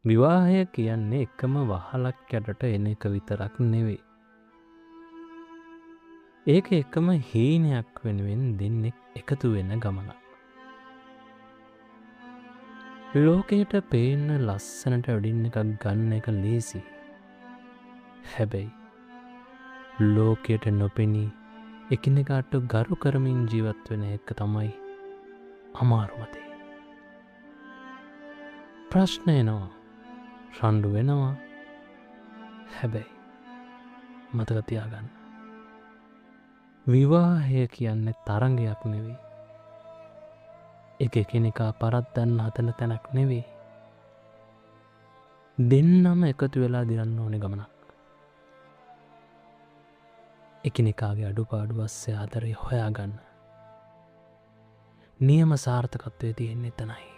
විවාහය කියන්නේ එකම වහලක් යටට එන එක විතරක් නෙවෙයි. ඒක එකම හීනයක් වෙනුවෙන් දෙන්නෙක් එකතු වෙන ගමනක්. ලෝකයට පේන්න ලස්සනට වෙඩින් එකක් ගන්න එක ලේසි. හැබැයි ලෝකයට නොපෙනී එකිනෙකාට ගරු කරමින් ජීවත් වෙන එක තමයි අමාරුම දේ. ප්‍රශ්න එනවා, රණ්ඩු වෙනවා. හැබැයි මතක තියාගන්න, විවාහය කියන්නේ තරඟයක් නෙවෙයි. එක එකිනෙකා පරද්දන්න හදන තැනක් නෙවෙයි. දෙන්නම එකතු වෙලා දිනන්න ඕනේ ගමනක්. එකිනෙකාගේ අඩුපාඩු අස්සේ ආදරය හොයාගන්න. නියම සාර්ථකත්වය තියෙන්නේ එතනයි.